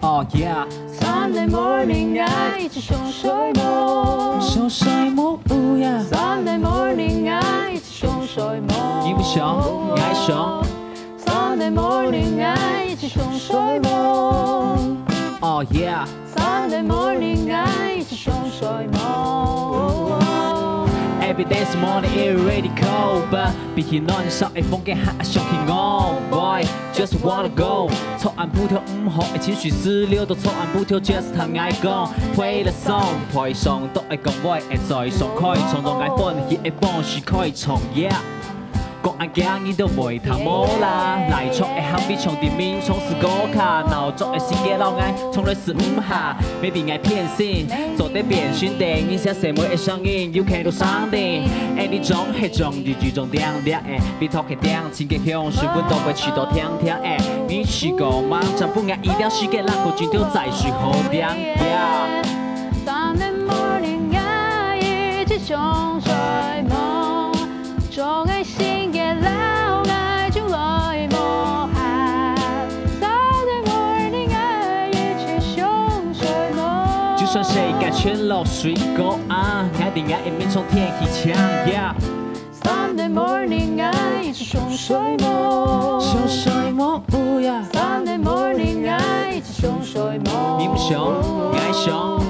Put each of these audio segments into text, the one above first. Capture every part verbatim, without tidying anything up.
Oh yeah，Sunday morning，𠊎一直想睡目。想睡目，oh yeah。Sunday morning，𠊎一直想睡目。你毋想，𠊎想。Sunday morning，𠊎一直想睡目。Oh yeah。Sunday morning，𠊎一直想睡目。Every day morning it really cold，but比起暖手个風景還想起我。Boy just wanna go，昨暗晡頭毋好个情緒失落，到昨暗晡頭just同𠊎講，play the song，配上都愛講話个嘴上開，唱到𠊎歡喜个方式開唱，yeah。講恁驚你都會聽無啦，賴床个行為唱啲眠床試過卡，鬧鐘个時間摎𠊎從來試毋下，maybe𠊎偏心，做得變心的，你像細妹个聲音，you can do something，any種係種，日日種亮亮个，比頭殼頂 清潔香，水分都會試到甜甜个。你試過嗎？全部𠊎一定試過，那個今天再試好點，yeah。Sunday morning，𠊎一直想睡目，總係心結摎𠊎就來無閒。Sunday morning，𠊎一直想睡目。就算世界全落水果啊，𠊎定𠊎一面從天氣晴，yeah。 Sunday morning，𠊎一直想睡目。想睡目，oh yeah。Sunday morning，𠊎一直想睡目。你毋想，𠊎想。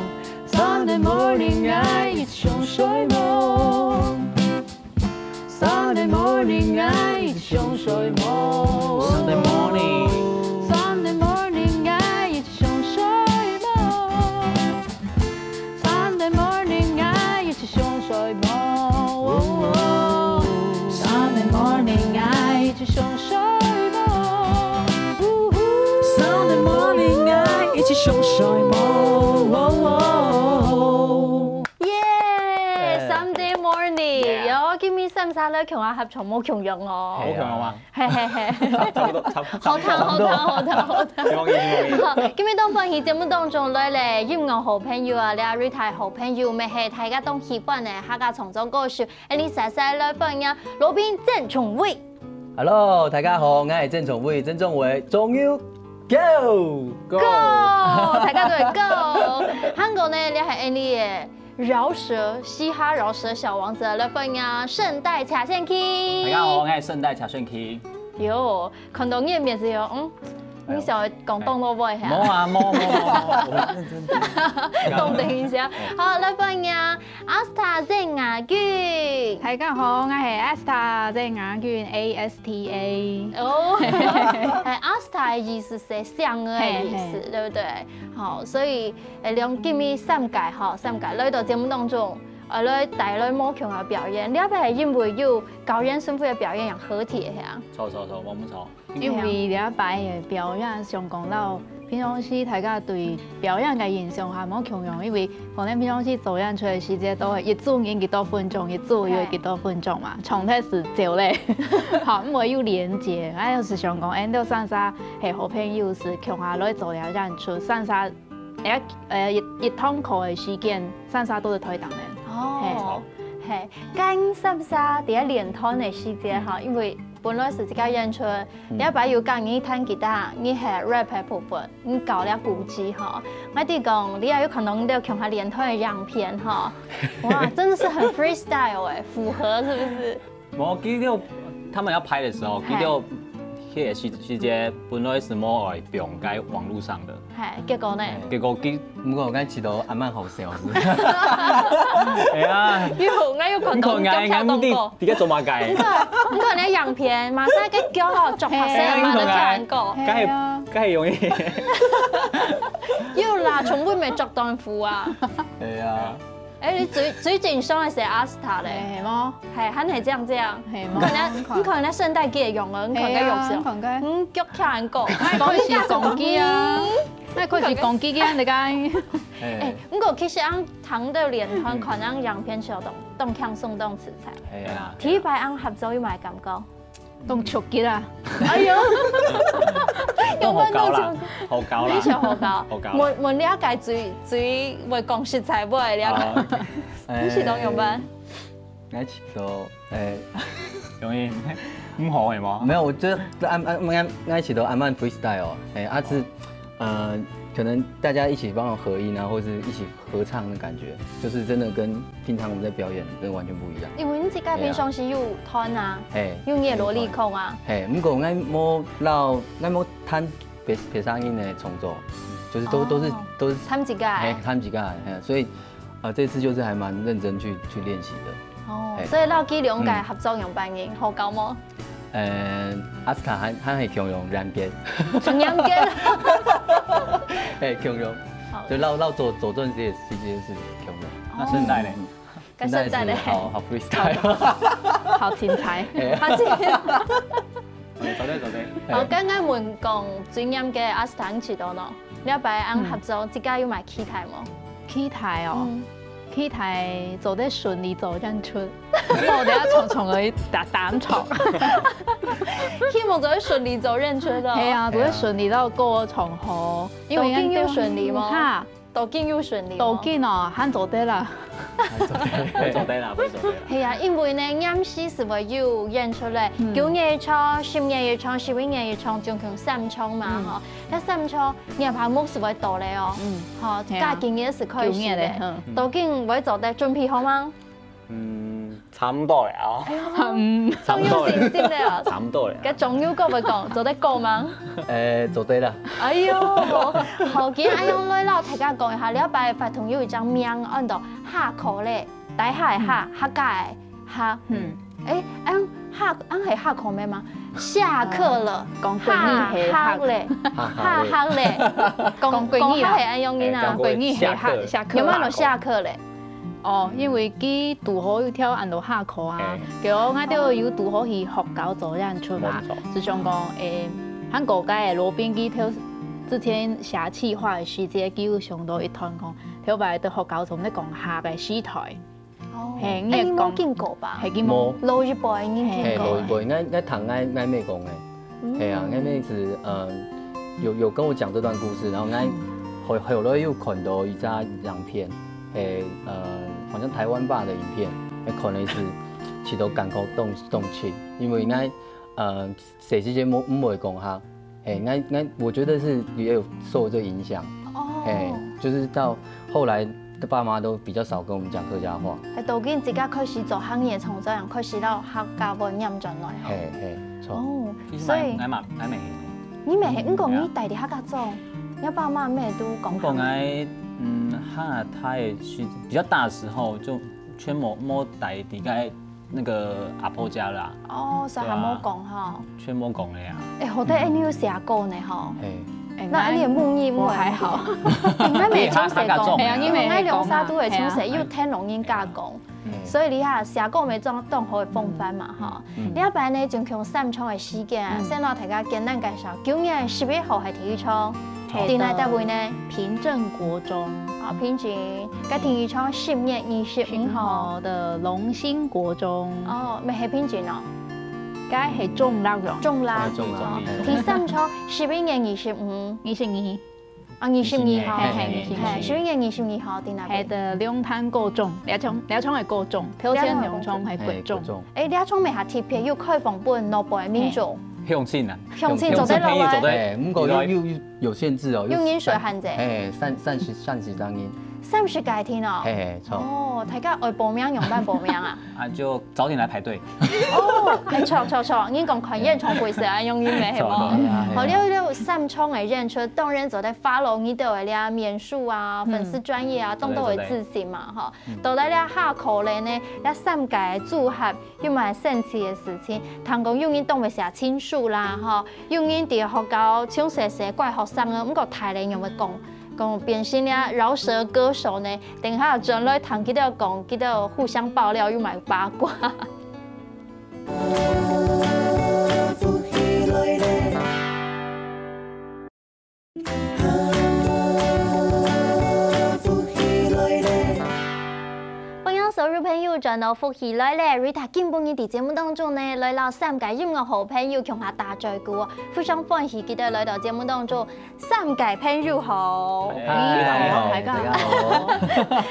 Sunday morning，𠊎一直想睡目。Sunday morning，𠊎一直想睡目。Sunday morning。Sunday morning，𠊎一直想睡目。 Sunday morning，𠊎一直想睡目。Sunday morning，𠊎一直想睡目。Sunday morning，𠊎一直想睡目。Yeah，Sunday morning，喲，今晡日三儕來共下合唱無共樣哦。無共樣嗎？ 嘿嘿嘿。差不多，差不多。好聽，好聽，好聽，好聽。希望你，希望你。好，今日當歡喜節目當中來咧，音樂好朋友啊，這Rita好朋友，乜係大家當喜歡个客家創作歌手，𠊎俚煞煞來歡迎羅賓鄭仲偉。Hello，大家好，𠊎係鄭仲偉，鄭仲偉，仲有go。Go，大家都會go。還過呢，這係𠊎俚个 饒舌，嘻哈饒舌小王子，來歡迎聖代謝聖欽。大家好，𠊎係聖代謝聖欽。喲，看到你个名字喲，嗯，你想講當多話哈？無啊，無無無，我很認真聽。等一下，好，來歡迎Asta鄭雅君。大家好，𠊎係Asta鄭雅君，A S T A。哦，哎，Asta个意思係香个意思，對不對？好，所以 誒，兩今日三個吼，三個來到節目當中，呃，來帶來無共个表演。這擺係因為有高原巡迴个表演，有合體个係啊？著著著，無毋著。因為這擺个表演相關到平常時大家對表演个印象還無共樣，因為可能平常時做演出个時節都係一組人幾多分鐘，一組又幾多分鐘嘛，唱忒就走咧，好，毋會有連接。𠊎就係想講，誒，你兜三儕係好朋友，就共下來做這演出，三儕 誒，呃，一一堂課个時間，三儕都在臺東个。哦，嘿，該三儕在該練團个時節哈，因為本來係自家演出，這擺又教你彈吉他，你係rap个部分，你教這鼓機哈。𠊎知講，你也有看到你兜共下練團个影片哈，哇，真的是很freestyle誒，符合是不是？ 無，佢兜他們要拍的時候，佢兜該個時時節本來係無愛放在網路上的。嘿，結果呢？結果佢，毋過𠊎試著還蠻好笑，係。哎呀，有，𠊎有看到，你看𠊎，𠊎毋知在該做麼个。毋過，毋過你影片，馬上該腳吼，著白色，馬上跳過。該係，該係容易。有啦，全部毋係著短褲啊。哎呀。哎，你最最近上个係阿斯塔咧，係無？係，還係這樣這樣。係無？你看人家，你看人家聖誕節用个，你看人家用啥？你看人家，嗯，腳看人講，莫開始講佢啊，莫開始講佢啊，你講。哎，毋過其實恁聽到連團看恁樣片就當當輕鬆當自在。係啊，第一擺恁合作有麼个感覺？ 當刺激啊！哎喲，當好搞啦，好搞啦，你想好搞，好搞啦。問問了解最最會講實在話了解，你是當樣般？哎，其實，哎，容易，毋好係無？沒有，我覺得按按應該應該其實都按慢 freestyle，哎，啊是，呃，可能大家一起幫我合音啊，或是一起合唱的感覺，就是真的跟平常我們在表演真的完全不一樣。因為你自家平常時有團啊，嘿，有你个蘿莉控啊，嘿，毋過𠊎無摎𠊎無彈別別聲音的創作，就是都都是都是彈自家个，嘿，彈自家个，嘿，所以呃這次就是還蠻認真去去練習的。哦，所以摎佢兩个合作樣般形，好搞無？ 呃，阿斯塔還還係共樣兩間，兩間，哎，共樣，就老老做做這些事情是共樣。那聖誕呢？該聖誕呢？好好 freestyle，好精彩，好精彩。走對走對。好，剛剛問講最嚴格阿斯塔知道喏，了擺恁合作，自家有麼个期待無？期待哦。 期待做得順利做演出，無得重重个打打錯。希望做得順利做演出咯。係啊，做得順利到過場好，因為都緊有順利無？哈，都緊有順利無？都緊哦，還做得啦。會做得啦，會做得啦。係啊，因為呢，年時係會有演出咧，九月一場、十月一場、十一月一場，總共三場嘛吼。該三場 你阿爸目是會到咧哦，嗯，吼，係啊，加今日係開始咧，九月咧，嗯，都緊會做得準備好嗎？嗯，差毋多了哦。嗯，差毋多了，當有信心咧哦。差毋多了。該仲有个會講，做得過嗎？誒，做得啦。哎喲，好，今日恁樣來摎大家講一下，這擺个活動有一隻名安到下課咧，大下个下，客家个客，嗯。 誒，恁下恁係下課咩嘛？下課了，講國語係下課咧，下課咧，講講國語啊，講下係恁樣个啊。講國語係下下課，有沒有下課咧？哦，因為佢堵好有跳恁多下課啊，結果𠊎兜有堵好去學校做演出嘛，就想講，誒，韓國个羅賓佢頭之前寫企劃个時節，佢有想到一段講，頭擺在學校從咧講下个時代。 哦，係，你也講，你無見過吧？係，佢無。老一輩已經見過。係，老一輩，𠊎𠊎聽𠊎𠊎妹講个，係啊，𠊎妹是呃有有跟我講這段故事，然後𠊎後後來又看到一隻影片，係呃好像台灣吧的影片，𠊎看了一次，其實都感覺動動情，因為𠊎呃 細時節毋毋會講客，嘿，𠊎𠊎我覺得是也有受這影響，哦，嘿，就是到後來的爸媽都比較少跟我們講客家話。係，都緊自家開始做行業，從這樣開始摎客家話拈轉來吼。嘿嘿，著。哦，其實所以𠊎嘛𠊎嘛係。你嘛係，毋過你戴在客家庄，你爸媽乜都講客。毋過𠊎嗯，客家大个時比較大的時候就全無無戴在該 那個阿婆家啦。哦，所以還無講吼。全無講个啊。誒，好得恁樣有寫歌呢吼。嘿。誒，該恁樣个母語，我還好。誒，𠊎乜從細講，係啊，你乜，𠊎兩儕都係從細有聽老人家講，所以你看寫歌乜當當好个風範嘛吼。你這擺呢，總共三場个時間，先摎大家簡單介紹。九月十一號係第一場， 係，在哪搭位呢？平鎮國中。哦，平鎮，該第二場十月二十五號。十五號的龍興國中。哦，乜係平鎮哦。該係中壢哦。中壢。中壢。哦，第三場十一月二十五。二十二。啊，二十二號。係係係，十一月二十二號在哪位？係的，龍潭國中，這場這場係國中，頭前兩場係國中。誒，這場乜還特別有開放分老輩民眾。鄉親啊。鄉親做得落來。誒，毋過又又又 有限制哦，有人數限制。嘿，三三十三十張印。三十个定哦。嘿嘿，著。哦，大家愛報名仰般報名啊？啊，就早點來排隊。哦，誒，著著著，你講看演唱會係恁樣个係無？好，了了三場个演出，當然做得follow你兜个這面書啊、粉絲專頁啊，當多个資訊嘛，吼。到底這下可能呢，這三个組合 有麼个神奇个事情，聽講有人當會寫情書啦，吼，有人在學校像細細乖學生啊，毋過大人又會講講變成了饒舌歌手呢，等下轉來聽佢兜講，佢兜互相爆料又蠻八卦。歡迎所有朋友轉到福氣來了。Rita今晡日在節目當中呢，來到三個音樂好朋友共下打嘴鼓哦，非常歡喜佢兜來到節目當中。 三個朋友好。嗨，你好。大家好。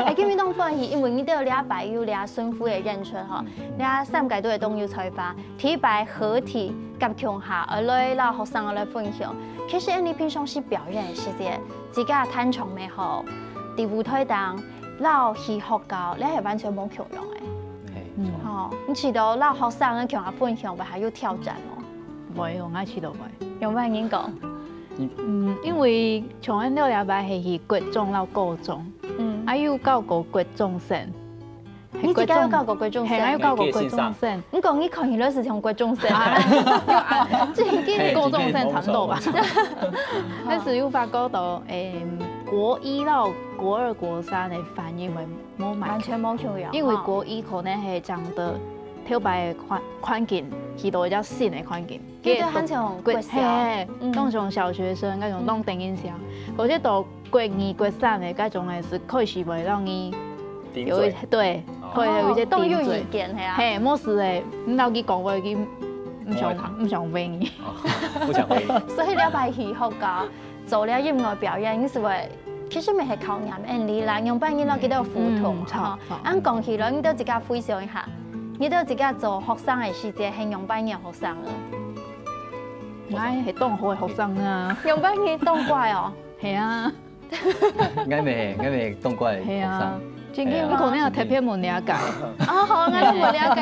哎，今日當歡喜，因為你兜這擺有這巡迴个演出吼，這三個都會當有才華，第一擺合體合共下，愛來摎學生來分享。其實你平常時表演个時節，自家彈唱也好，在舞台頂，摎去學校，這係完全無共樣个。嘿，嗯。吼，你試著摎學生个共下分享，會還有挑戰無？會，𠊎試著會。用麼人講？ 嗯，因為像𠊎兜這擺係去國中摎高中，嗯。啊，有教過國中生。你自家有教過國中生？嘿，𠊎有教過國中生。毋過你看起來係像國中生。啊，正經个高中生差不多吧。但是有發覺到，誒，國一到國二、國三个反應會無蠻，完全無共樣。因為國一可能係正到頭擺个環，環境，去到一隻新个環境。 佢兜還像國小，嘿，嗯。當像小學生該種當等於小。可是到國二、國三个該種个係開始會讓你有一，頂嘴。對，哦。會有一些頂嘴。當有意見，係啊。嘿，無事个，你摎佢講話，佢毋想，毋會聽。毋想回你。哦，不想回你。所以這擺去學校做了音樂表演，你係會，其實乜係考驗恁樣啦，樣般人摎佢兜互動，嗯，吼。著，著。恁講起來，你兜自家回想一下，你兜自家做學生个時節，係樣般个學生啊？ 𠊎係當好个學生啊。樣般你當乖哦。係啊。𠊎乜，𠊎乜當乖个學生。係啊。正經，你可能愛特別問了解。哦，好，𠊎來問了解。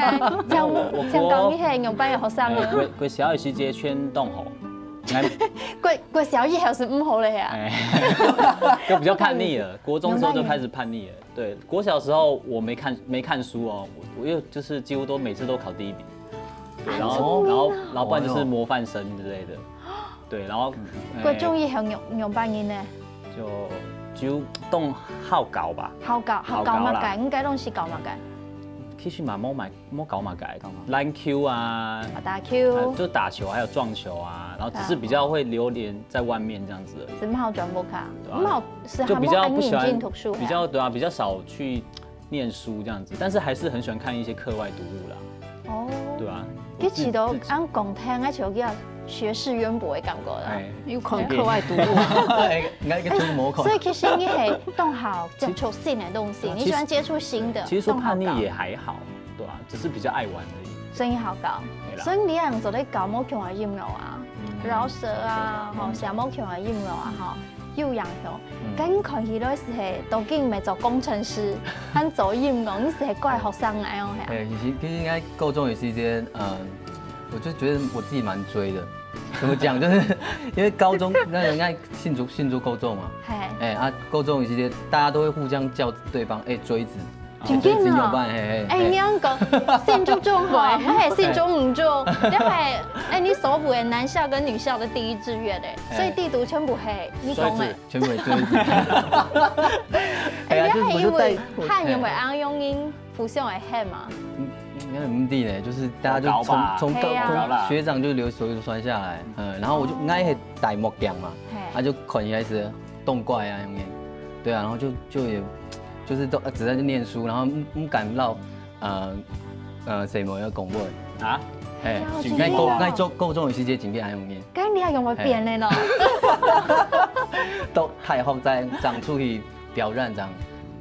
像，我，我像講你係樣般个學生啊？國，國小个時節全當好。𠊎國，國小以後係毋好了呀。哎，就比較叛逆了，國中時候就開始叛逆了。 對，國小時候我沒看，沒看書哦，我，我又就是幾乎都每次都考第一名。對，然後，然後，然後不然就是模範生之類的。對，然後，國中以後樣，樣般人呢？就，就當好搞吧。好搞，好搞麼个？好搞啦。應該攏係搞麼个？其實嘛，無麼，無搞麼个，籃球啊，打球。啊，就打球，還有撞球啊，然後只是比較會流連在外面這樣子而已。係毋好轉屋下，對啊。毋好 係，就比較不喜歡，還無恁認真讀書，比較，對啊，比較少去念書這樣子，但是還是很喜歡看一些課外讀物啦。哦。對啊，一直都，我自，自己。恁講聽，𠊎就有學識淵博个感覺啦。哎。有看課外讀物。哎，應該就無看。所以其實你係當好接觸新个東西，其，你喜歡接觸新的，其實說叛逆也還好，當好搞。對啊，只是比較愛玩而已。所以你好搞，對啦。所以你也做得搞無共个音樂啊，嗯。饒舌啊，吼，寫無共个音樂啊，吼。 有影響。嗯。該看起來係，都緊毋係做工程師，還做音樂，你係乖學生恁樣係啊？哎，其實，其實應該高中的時間，嗯，我就覺得我自己蠻追的。怎麼講？就是因為高中，那應該新竹，新竹高中嘛。嘿。哎，啊，高中的時間，大家都會互相叫對方，哎，追子。 真緊啊！哎，你恁講，新竹中吼，哎，新竹毋中，這係，哎，你所有的男校跟女校的第一志願欸，哎。所以地圖全部係你講的。全部係追子。哎，你係因為漢語會恁樣互相會恨嘛？應該毋係呢，就是大家就從，從高，從學長就流手就傳下來，嗯，然後我就，應該係戴目鏡嘛，嘿。啊，就看起來是當乖啊，恁樣，對啊，然後就，就也 就是都，呃，只在這念書，然後毋，毋敢摎，呃，呃，細妹仔講話。啊？嘿，哎呀，該高，該高，高中的時節真正恁樣呢。該你還有無變呢？都大學正，正出去表演，正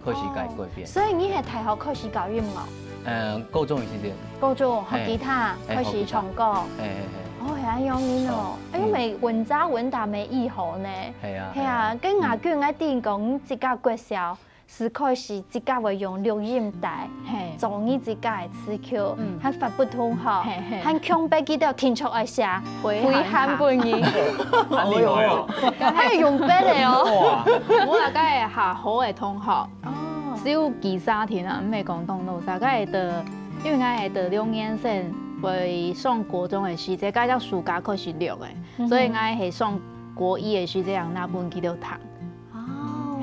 開始改，改變。所以你係大學開始搞音樂？嗯，高中的時節。高中學吉他，哎，開始唱歌。哎，哎，哎。哦，係恁樣呢哦。哎，嗯。乜穩紮穩打乜異好呢。係啊，係啊，係啊。跟阿君愛定講，自家國小 係開始自家會用錄音帶，嘿。做你自家个詞曲，嗯。還發布通好，嘿，嘿。還強迫佢兜定著愛寫，回函。回函分你。恁厲害哦。還有用筆个哦。哇。無啦，該个較好个同學，哦。係有幾儕天啊，毋係講當多儕，該个，因為𠊎係六年生，會上國中个時節，該隻暑假開始錄个，嗯哼。所以𠊎係上國一个時節，正拿分佢兜聽。哦。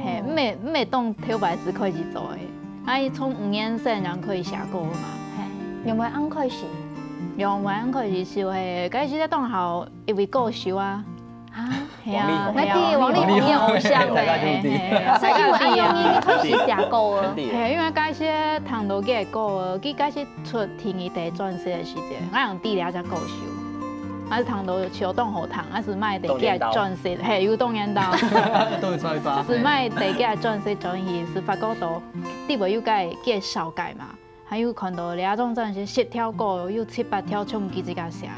嘿，毋係毋係當頭擺時開始做个，啊，從五年生正開始寫歌个嘛。嘿，仰會恁開始？仰會恁開始就係，該時節當好一位歌手啊。啊，係啊，王力宏。係啊，那對，王力宏的偶像欸。大家就知。嘿，嘿，所以因為恁樣，你開始寫歌啊。嘿，因為該時聽到佢个歌，佢該時出第二隻專輯个時節，𠊎用知這隻歌手，𠊎係聽到唱當好聽，𠊎係買第幾隻專輯，嘿，有當年到。都有唱一把。係買第幾隻專輯轉去，係發覺到底位有該介紹介嘛，還有看到這種專輯十條歌有七八條全部佢自家寫个。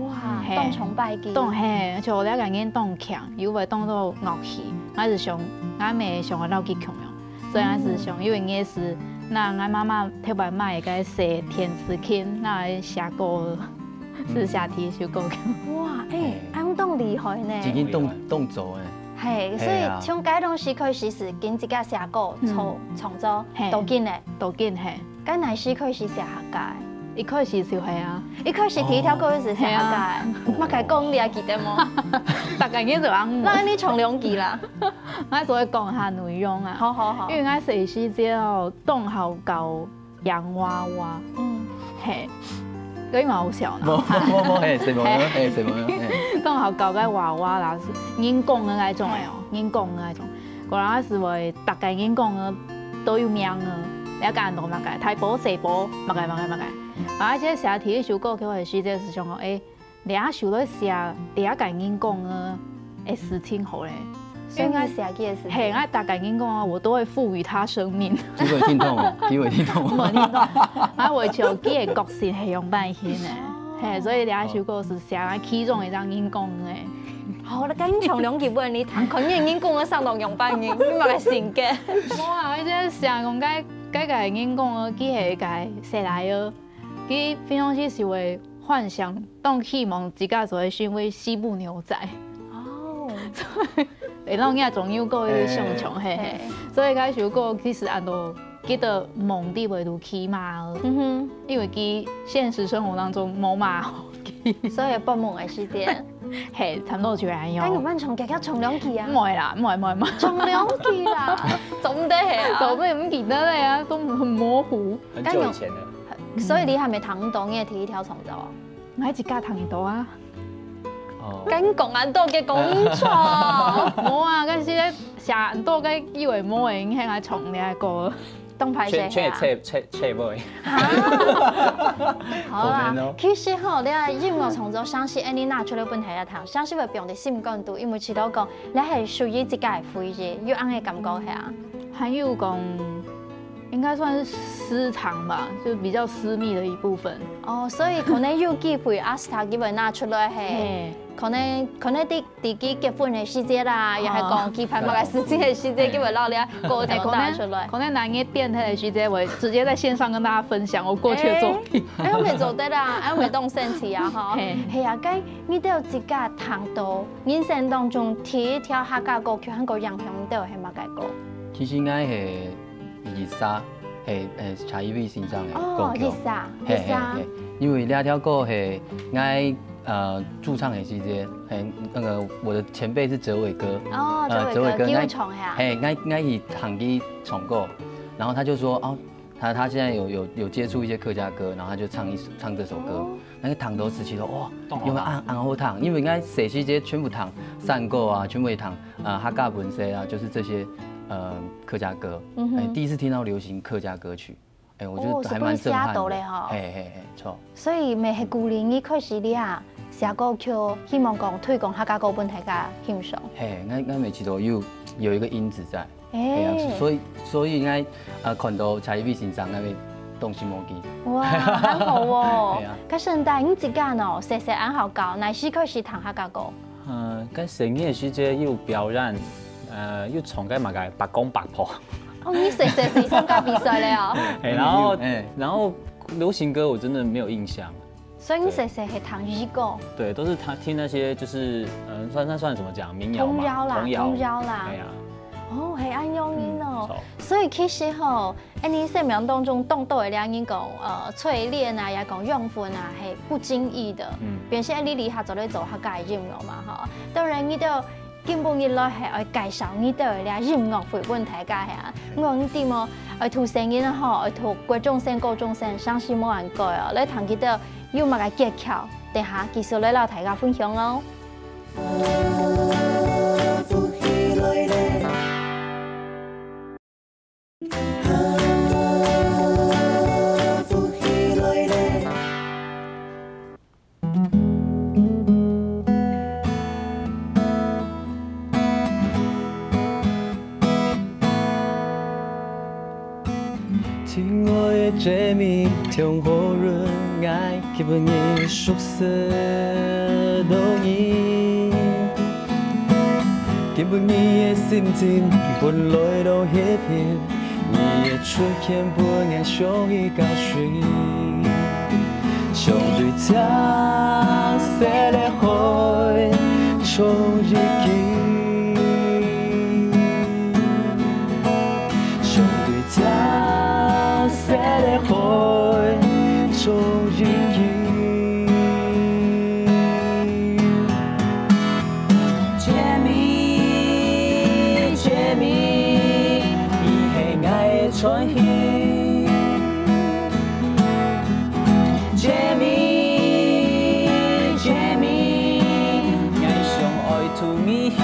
哇，嘿，當崇拜佢。當嘿，而且這個人當強，又會當做樂器，𠊎係想，𠊎乜想愛摎佢共樣。 所以𠊎係想，因為𠊎係拿𠊎媽媽特別買个細電子琴，拿來寫歌，係寫第一首歌曲。哇，欸，恁當厲害呢！已經動動作欸。嘿，所以從該當時開始係跟自家寫歌、創創作，嘿，到今呢，到今嘿。該哪時開始寫客家个？一開始就係啊。一開始第一條歌就係寫客家个，麼个歌你還記得無？大概應該就恁樣。那你唱兩句啦。 𠊎做得講下內容啊。好好好。因為𠊎細時節哦，當好搞洋娃娃。嗯。嘿，所以嘛好笑啦。無無無，嘿，什麼呢？嘿，什麼呢？嘿。當好搞个娃娃啦，係人講个那種个哦，人講个那種。果然係會大概人講个都有名个，了解很多麼个，大寶、細寶，麼个麼个麼个。然後這寫第一首歌曲个時節係想講，欸， 這首來寫這个人講个个事情好咧。所以𠊎寫个事情。嘿，𠊎大概人講啊，我都會賦予他生命。結果聽懂哦，結果聽懂哦。無聽懂，𠊎會笑佢个個性係樣般形个。嘿，所以這首歌係寫𠊎其中一隻人講个。好，那趕緊唱兩句分你聽，看你个人講个生到樣般形，你麼个性格？無啊，𠊎就係想講該該个人講个，佢係个細倈仔。 佢平常時係會幻想，當希望自家就會成為西部牛仔。哦。所以，會當也總有過一个想像，嘿嘿。所以該首歌其實安到記得夢裡會都騎馬，嗯哼。因為佢現實生活當中無馬好騎。所以發夢个時節。 嘿，差不多就恁樣。該你慢唱，遽遽唱兩句啊。毋會啦，毋會，毋會，毋會。唱兩句啦，總得係啊。總得毋記得了呀，都很模糊。很久以前了。所以你還沒彈到你的第一條創作哦？𠊎自家彈得到啊。哦。緊講恁多个講錯。無啊，但是咧，寫恁多个以為無个，應該來唱你个歌。 當歹勢係啊。全全係切切切尾。好啦，其實吼，你个音樂創作常時恁樣拿出來分大家聽，常時會放在心肝肚，因為知道講，你係屬於自家个回憶，有恁个感覺係啊。還有講，應該算是私藏吧，就比較私密的一部分。哦，所以可能有機會，阿斯塔佢會拿出來係，可能可能你 自己結婚个時節啦，也係講佢拍拖个時節个時節，佢會摎你个過程帶出來。可能哪日變態个時節，我直接在線上跟大家分享我過去的作品。哎，哎，𠊎做得啦，哎，𠊎當神奇啊，吼。係啊，該你兜自家聽到人生當中第一條客家歌曲，還過影響你兜係麼个歌？其實𠊎係一三，係，係，柴一位先生个歌曲。哦，一三，一三。係，因為這條歌係𠊎 呃，駐唱个時節，嘿，那個我的前輩是哲偉哥，哦，呃，哲偉哥，哲偉哥，你有唱呀？嘿，𠊎𠊎去彈佢唱歌，然後他就說，哦，他他現在有有有接觸一些客家歌，然後他就唱一首唱這首歌，那個彈到時期說，哇，有沒有啊？很好彈，因為𠊎細時節全部彈山歌啊，全部會彈啊，客家文學啊，就是這些呃客家歌，哎，第一次聽到流行客家歌曲。 哎，我覺得還蠻震撼的。哦，係分寫到咧吼。嘿嘿嘿，著。所以乜係鼓勵你開始你啊，寫歌曲，希望講推廣客家歌分大家欣賞。嘿，𠊎𠊎乜知道有有一個因子在。哎。嘿啊，所以所以應該呃看到柴一位先生該位東西無記。哇，很好哦。嘿啊。該順帶，你自家呢，細細恁好搞，哪時開始彈客家歌？呃，該細人个時節有表演，呃，有唱該麼个伯公伯婆。 哦，你細細時參加比賽了哦。哎，然後，哎。然後流行歌我真的沒有印象。所以你細細係聽兒歌？對，都是他聽那些就是，嗯，算那算怎麼講，民謠嘛，童謠啦，童謠。童謠啦。哎呀。哦，係恁樣哦。嗯，著。所以其實吼，哎，你生命當中當多个人講，呃，淬煉啊，也講養分啊，係不經意的。嗯。變成你這下做咧做客家个音樂嘛，吼。當然，你都今晡日來係愛介紹你兜个這音樂會分大家係啊。毋過你知無？愛讀成人吼，愛讀國中生、高中生，常時無恁該哦。來聽佢兜有麼个訣竅，等下繼續來摎大家分享哦。親愛个Jamie，中好運，𠊎今晡日熟識到你。今晡日个心情本來就和平，你个出現分𠊎想起高興。 相對青色个海，唱日記。相對青色个海，唱日記。Jamie，Jamie，你係𠊎个傳奇。 Jamie，Jamie，𠊎想愛渡你去。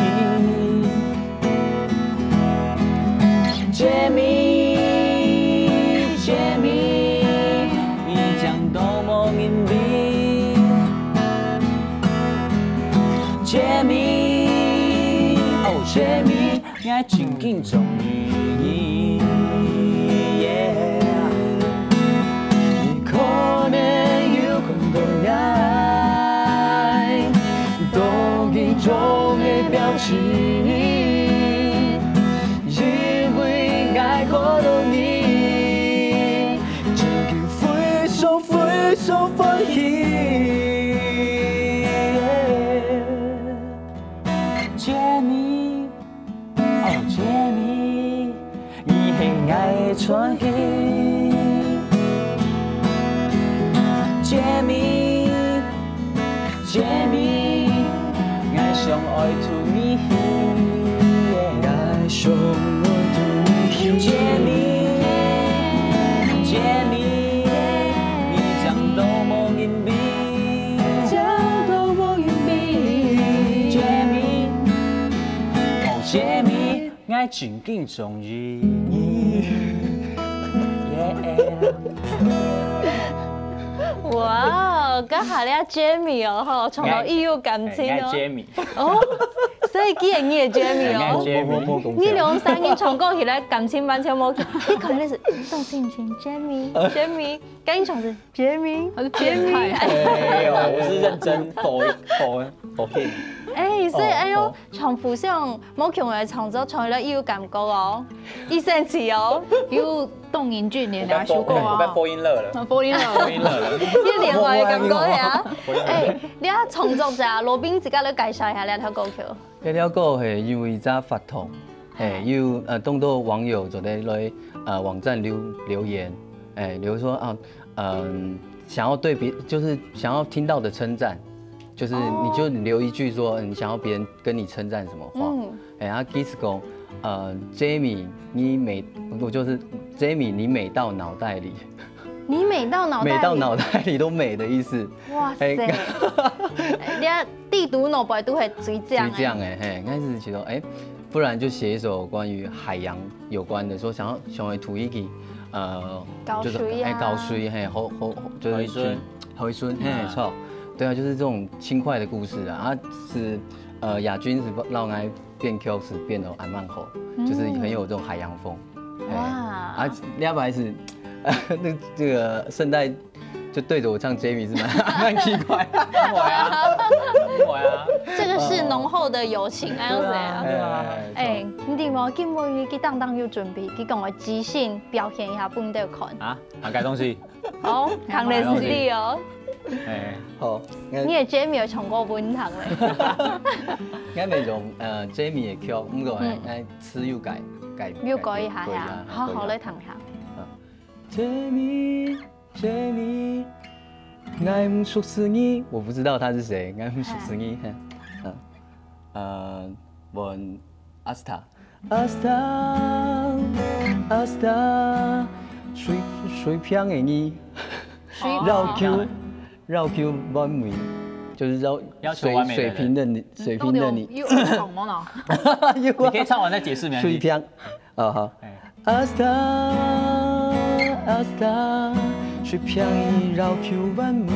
Jamie，Jamie，你靚到無人比。Jamie，哦，Jamie， 𠊎真緊中意你。你可能有看到𠊎當緊張个表情，因為𠊎看到你，真緊非常非常歡喜。Jamie， 哦，Jamie，你係𠊎个傳奇。Jamie，Jamie，𠊎想愛渡你去。𠊎想愛渡你去。Jamie，Jamie，你靚到無人比。靚到無人比。Jamie，哦，Jamie， 𠊎真緊中意你。哇，這下這Jamie哦，吼，唱到異有感情哦。哎，𠊎Jamie。哦，所以佢係你个Jamie哦。哎，𠊎Jamie。你兩儕人唱歌起來感情完全無，一開始，嗯，當心情，Jamie，Jamie， 該你唱是Jamie，還是變態？Jamie。哎，沒有，我是認真否，否，否定。哎，所以，哦，哎喲，哦。唱互相無共个創作，唱了異有感覺哦，異神奇哦。有當年俊年兩首歌啊。我被，我被播音了了。啊，播音了。播音了了。異另外个感覺呀。播音了。哎，你啊，創作者羅賓自家來介紹一下這條歌曲。這條歌係因為一隻活動，嘿，哦。有，呃，當多網友就在來，呃，網站留，留言，哎，留言說啊，嗯，想要對別，就是想要聽到的稱讚，就是你就留一句說，哦。嗯，你想要別人跟你稱讚什麼話。嗯。哎，啊，意思講，呃，Jamie，你美，我就是Jamie，你美到腦袋裡。你美到腦袋裡？美到腦袋裡都美的意思。哇塞！哎。哎，你看，地圖腦袋都係最靚个。最靚个，嘿，應該是覺得，哎，不然就寫一首關於海洋有關的，說想要成為土一個，呃，高水啊。就是，哎，高水，嘿，好，好，就是海脣。海脣，嘿，嗯。錯。對啊，就是這種輕快的故事啊，啊，是，呃，亞軍是讓我變曲是變得還蠻好，就是很有這種海洋風。嗯。哎，哇。啊，另外是，那這個聖代就對著我唱Jamie是蠻，蠻奇怪。不會啊，不會啊。這個是濃厚的友情，哎，還有誰啊？對啊，對啊。哎，你知無？今晡日佢當當有準備，佢講个即興表現一下分你兜看。啊，哪個東西？哦，當然是你哦。哎。好，你个Jamie有唱過分你聽咧？應該沒有，呃，Jamie的曲，不過，嗯。哎，詞有改，改，又改一下呀，改一下，好，好，改一下。來聽一下。嗯。Jamie，Jamie，𠊎毋熟識你，我不知道他是誰，𠊎毋熟識你，哎。嗯。 呃，問Asta，Asta，Asta，水水平的你，繞球繞球完美，就是繞要求完美的人水水平的你，水平的你，有有有有你可以唱完再解释没关系。水平，啊好。Asta，Asta，水平的绕球完美。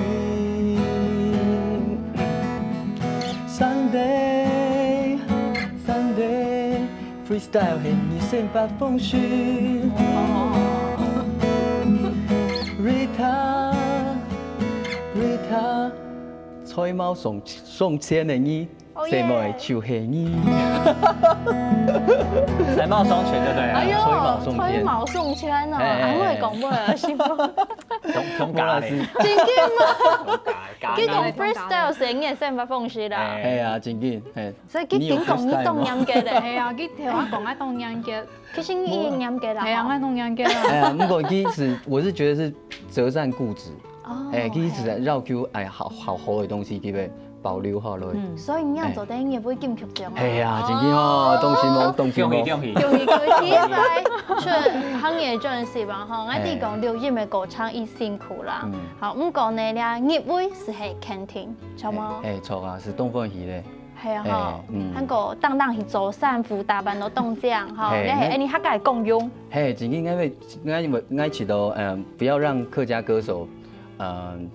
Sunday，Sunday。 Freestyle係你生活方式。Rita，Rita，吹毛送送钱的你，細妹就係你。才貌双全，对不对？哎呦，吹毛送钱哦，哎，哎，哎。安慰讲话啊，是吗？穷穷咖嘞，真紧吗？佢讲freestyle係你生活方式啦。哎呀，真紧，哎。所以佢紧讲你当严格嘞。系啊，佢听我讲啊当严格。 其实你已经严格了。系啊，我当严格了。哎呀，不过其实我是觉得是折战固执。哦，哎，其实绕球哎，好好好的东西，基本保留好了。嗯，所以你要做得你也不会进球中啊。哎呀，真的哦，东西摸，东西摸。恭喜恭喜！恭喜恭喜！第一排是行业专辑吧哈，我哋讲录音的过程已辛苦啦。好，不过呢，你入围是很肯定，好吗？哎，错啊，是东风喜嘞。 系啊吼，哎，嗯，还个当当去做衫服打扮到当靚吼，嘿，你系恁呢客家个共用。嘿，正经因为因为因为知道，嗯，不要让客家歌手，嗯，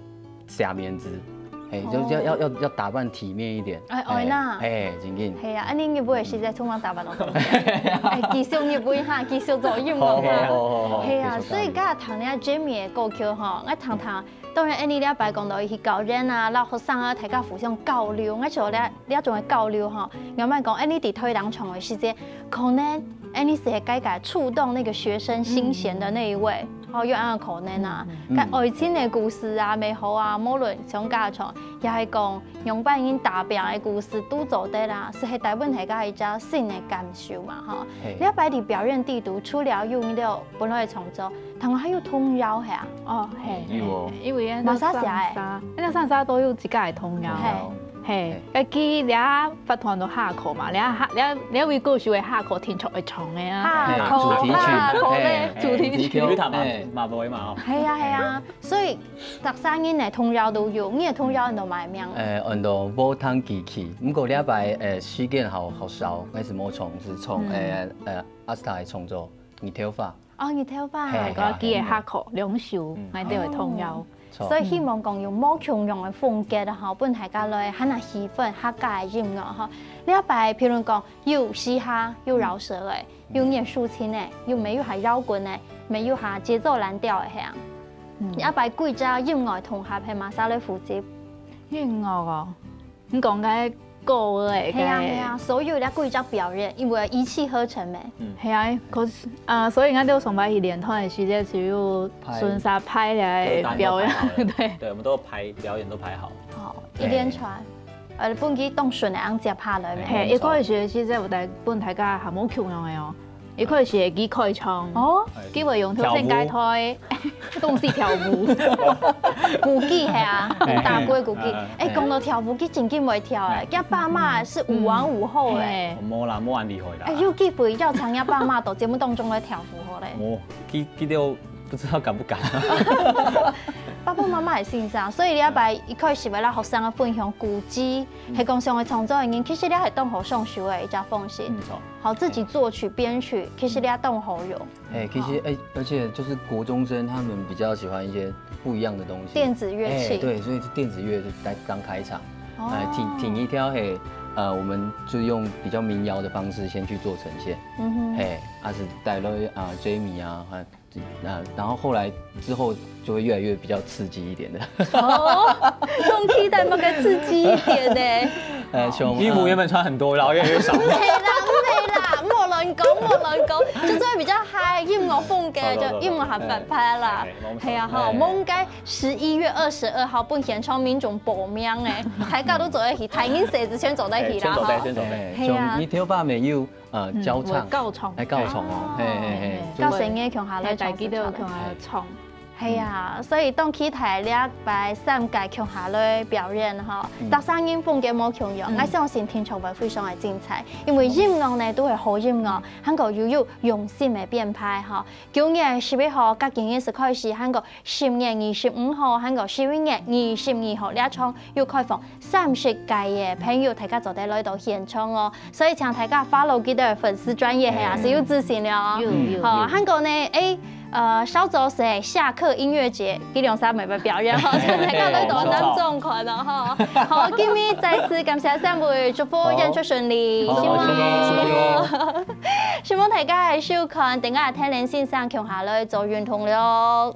下面子，嘿，就要要要要打扮体面一点。哎，哎呐，嘿，正经。系啊，恁呢日本个时节充满打扮到当靚，哎，继续日本哈，继续做音乐哈，好好好好好，系啊，所以刚刚听了 Jamie 个歌曲吼，我听听。 当然，恁呢了白讲到去教练啊，然后学生啊，大家互相交流，我想了了种个交流吼，慢慢讲，恁呢在推人场个时节，可能恁呢是会该个触动那个学生心弦的那一位，哦，有恁个可能啊。嗯，嗯。个爱情的故事啊，美好啊，无论像家长，也系讲用扮演打表个故事，都做得啦，是系带分大家一只新的感受嘛，吼。嘿。了白的表演地图，除了用了本来的创作， 同学还有童谣系啊？哦，系，有哦。因为那马莎写的。那上山都有自家的童谣。嘿，嘿，哎，佢俩发团都下课嘛，俩下俩俩为歌手的下课听唱会唱的啊。下课，主题曲，下课嘞，主题曲。有他嘛嘛不会嘛哦。系啊系啊，所以逐三人的童谣都有，你的童谣你都蛮名。呃，很多无弹吉他，不过两摆呃时间好好少，还是无唱，是唱呃呃阿斯塔的创作，你头发。 哦，你头发。嘿，个佢个下课两首，嗯，𠊎兜个童谣。所以希望讲用无共样个风格吼，分大家来喊下气氛，客家个音乐吼。了白，譬如讲有嘻哈，有饶舌个，有艺术性个，有没有还摇滚个，没有哈节奏蓝调个系啊。嗯。了白几只音乐同学系嘛，啥来负责？音乐哦。 你讲个歌个，系啊系啊，所有了几只表演，因为一气呵成咩。系啊，可是啊，所以𠊎兜上班去练团个时节，只有顺续排来表演，对，对，我们都有排表演，都排好。好，一连串，呃，分佢当顺个样接下来咩。嘿，一开始个时节，有带分大家还无共样个哦。 一开始个开场，哦，佢会用头先个台，动势跳舞，舞技系啊，打过个舞技。哎，讲到跳舞，佢正经会跳哎，佢爸妈是舞王舞后哎。无啦，无恁厉害啦。哎，有机会邀请佢爸妈到节目当中来跳舞好嘞。无，佢佢都不知道敢不敢。爸爸妈妈也欣赏，所以你要把一开始为了学生个分享古迹，系讲上个创作个人，其实你系当好上手个一只方式。嗯，错。 好，自己作曲编曲，其实你也当好用。哎，其实哎，而且就是国中生他们比较喜欢一些不一样的东西，电子乐器。哎，对，所以电子乐就来当开场，哎，挺挺一条嘿，呃，我们就用比较民谣的方式先去做呈现，嗯哼，嘿，还是带了啊 Jamie 啊，还啊，然后后来之后就会越来越比较刺激一点的。哦，用期待那个刺激一点呢。呃，像衣服原本穿很多，然后越来越少。唔系啦，唔系啦，莫乱讲，莫乱讲，就是会比较嗨，音乐风格就音乐很反派啦。系啊，好，我们应该十一月二十二号本现场民众报名诶，大家都做得去，大人小子全做得去啦，哈。全做得，全做得。系啊，你头发没有？ 呃，教唱，教唱，哎，教唱哦，嘿嘿嘿，教声乐共下来唱，大家都有共下唱。係啊，所以當期待這擺三個共下來表演吼，嗯。逐儕人風格無共樣，嗯。𠊎相信定著會非常个精彩，因為音樂呢都係好音樂，還過又有用心个編排吼。九月十一號，甲今日係開始，還過十月二十五號，還過十一月二十二號，這場又開放三十個个朋友，大家做得來到現場哦。 所以請大家follow佢个粉絲專頁，係啊，嗯。係有資訊了哦。有，有，好，有。還過呢，誒，呃，稍早時下課音樂節，佢兩儕乜會表演吼，請大家來到南庄看哦，吼。好，今日再次感謝三位，祝福好。演出順利，好，希望。好，希望。希望大家个收看，等下天連線上共下來做運動了。